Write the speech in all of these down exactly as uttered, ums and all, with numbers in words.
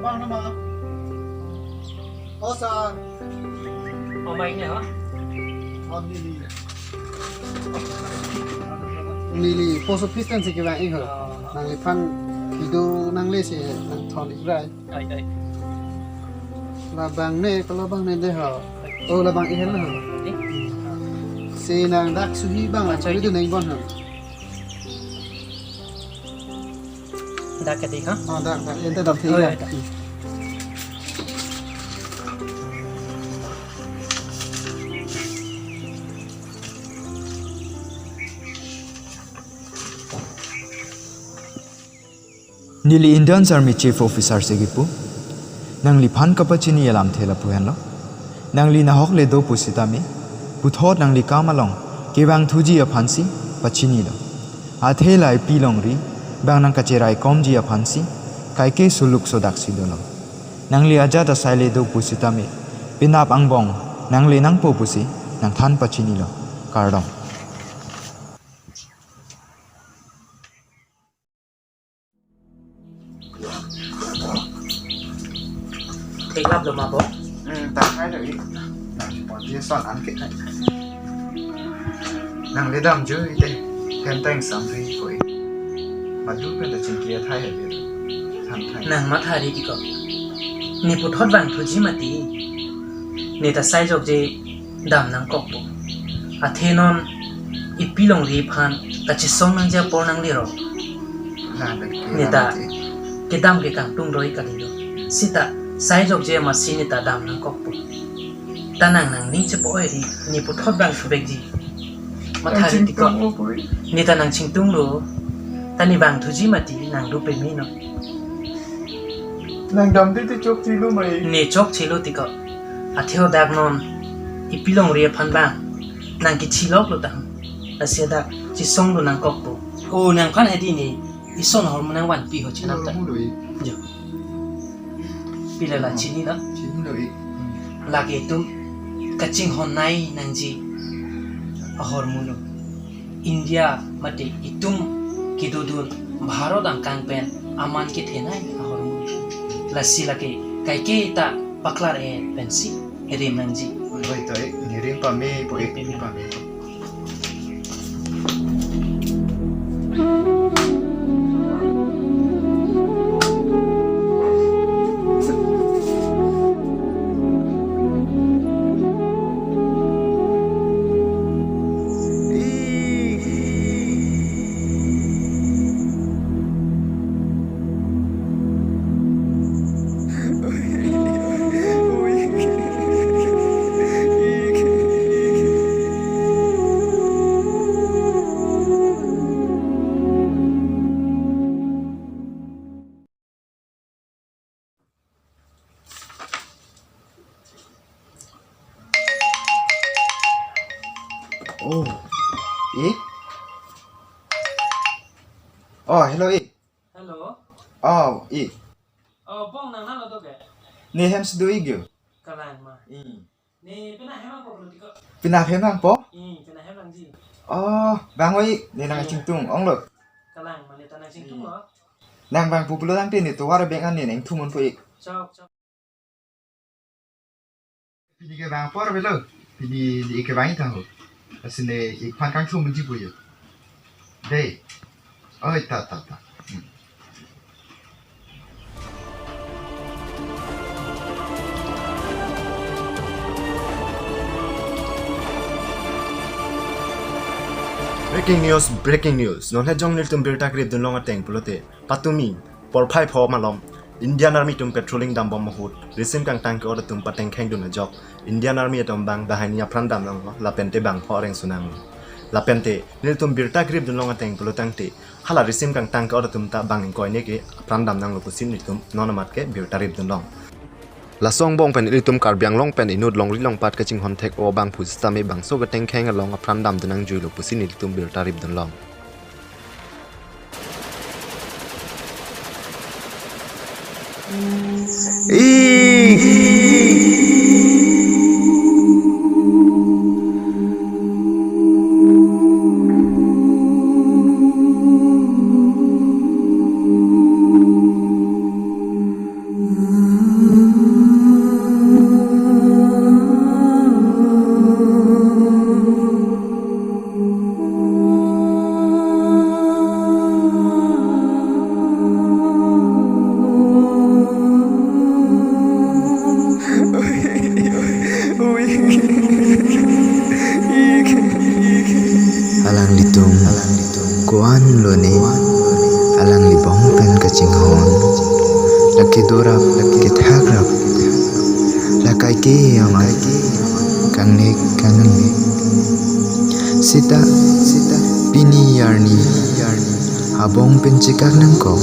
Bang nama? Oh, sir. Oh, bang ini, oh? Oh, neli. Neli post office pen si kevang-ik ho. Oh. Nangliphan kedo nangle si nangthon-ik rai. Ai, ai. Labang ne, kalabang ne de ho. Oh, labang ihe lo ho. Eh? Si nang dak suhi bang, ah, lang suhi sorry. Dun neng bon ho. Dak ke di ha? Oh, dak, dak. Ente dam thi. Oh, ya, dak. Neli Indian Army Chief Officer si kipu. Nangliphan kapachini alamthe lapu henlo. Nangli nahok le do pusitame, puthot nangli kam along kevangthuji aphansi pachinilo. Athe la epi longri bang nangkacheraikomji aphansi kaike suluk sodaksi dolo. Nangli ajat asai le do pusitame, penap angbong nangle nangpo pusi nangthan pachinilo. Kardom. Theklap lo ma po? Hmm, ta hai do-ik. Nang pon dia son an ke hai. Nangle damjui te. Hem ta ingsam ri ko-ik. Madu pen ta chingki athai hai be. Than thai. Nang matha ri ti ko. Ne puthot vangthuji mati. Ne ta sai jokje dam nangkokpo. Athe non epi longri aphan kachesong nangji apor nanglero. La, la, ne ta la, kedam ke kangtung roi kalilo. Sita sai jokje masi ne ta dam nangkokpo. Ta nang nangning chepo-oi ri, ne puthot vangthu vekji. Matha ri ti ko. Nangchingtunglo pui. Ne ta nangchingtunglo. Ta ne vangthuji mati nang rup peme non. Nang damde te chokchelo mai. Ne chokchelo ti ko. Athe hadak non epi longri aphan bang nang kechiloklo ta. Lasi hadak chesonglo nangkokpo. O, nangphan hedi ne ison ahormu nangvanpi ho chenam ta. Ahormu do-ik. Jo. Pila la chinilo? Chinilo-ik. Lake itum kachinghon nai nangji ahormu lo. India mate itum kedodun Bharat angkang pen aman kethenei ahormu. Lasi lake kaike ta paklar-et pensi rim nangji. Oi, toi, ne rim pame po-ik, rim pame. Oh, eh? Oh, hello, eh. Hello. Oh, eh. Oh, bong nang nalo do ke? Ne hem si do-ik yo. Kalang ma. Hmm. Ne pina hem nangpo lo ti ko. Pina hem nangpo? Hmm, pina hem nangji. Oh, bang oi, ne nang, hmm, chingtung, onglo. Kalang ma ne ta nangchingtung lo. Hmm. Nang vangpo pulo tangte ne tovar beng an ne nangthum unpo-ik. Chok, chok. Pini kevang apor avelo. Pini ne kevang-ik tha ho. Lasi ne ikphan kangthum unji pu yo. Dei. Oi, ta, ta, ta. Hmm. Breaking news, breaking news. Non het jong nelitum birta krip dunlong ateng pulote, patumi porphai pho malom Indian Army atum patrolling dambom ahut risim kangtang ke-ot atum patengkheng dun ajok Indian Army atum bang banghini apran dam nanglo, lapente bangpho areng su nanglo. Lapente nelitum birta krip dunlong ateng pulo tangte, hala risim kangtang ke-ot atum ta bang ingkoi ne ke apran dam nanglo pusi nelitum non amat ke birta rip dunlong. Laso angbong pen ilitum Karbi Anglong pen inut longri longpat kachinghon thek-o abang pusitame bangso ketengkheng along apran dam dun nangjuilo pusi nelitum birta rip dunlong. Alanglitum ko-an lone, alangli bong pen kachinghon. Lake dorap, lake thakrap. Lake ke amat, kangnek, kangnek. Seta, seta, pini arni, abong pen chekak nangkok.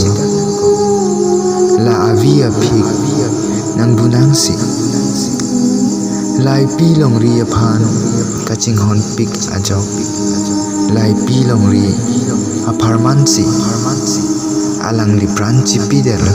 La avi aphik nangbunangsi. Laipi longri aphan kachinghonpik ajok. Laipi longri apharmansi alangli pran chipidetlo.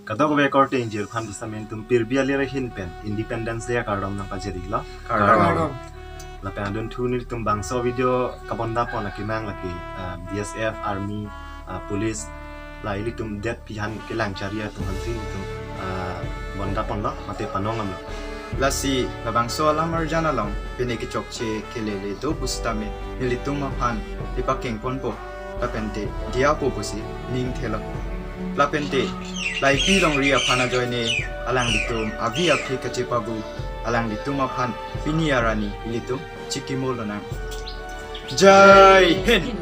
Kadokave korte ingjir aphan pu sitame nelitum Pirbi alir ahin pen Independence Day akardom nangpajirilo. Kardom. Lapen adunthu nelitum bangso video kabondapon akemang lake, ah, B S F, Army, ah, Police, la ilitum det pihan kelang chari atum aphansi nelitum, ah, bondaponlo, mate panong damlo. Lasi labangso alam arjan along pine kechokche kelele do pu sitame nelitum aphan ipakengponpo, lapente diyapo pusi ning thelo. Lapente laipi longri aphan ajoine alanglitum avi aphik kachepabu alanglitum aphan pini arni ilitum chikimolonang. Jai Hind.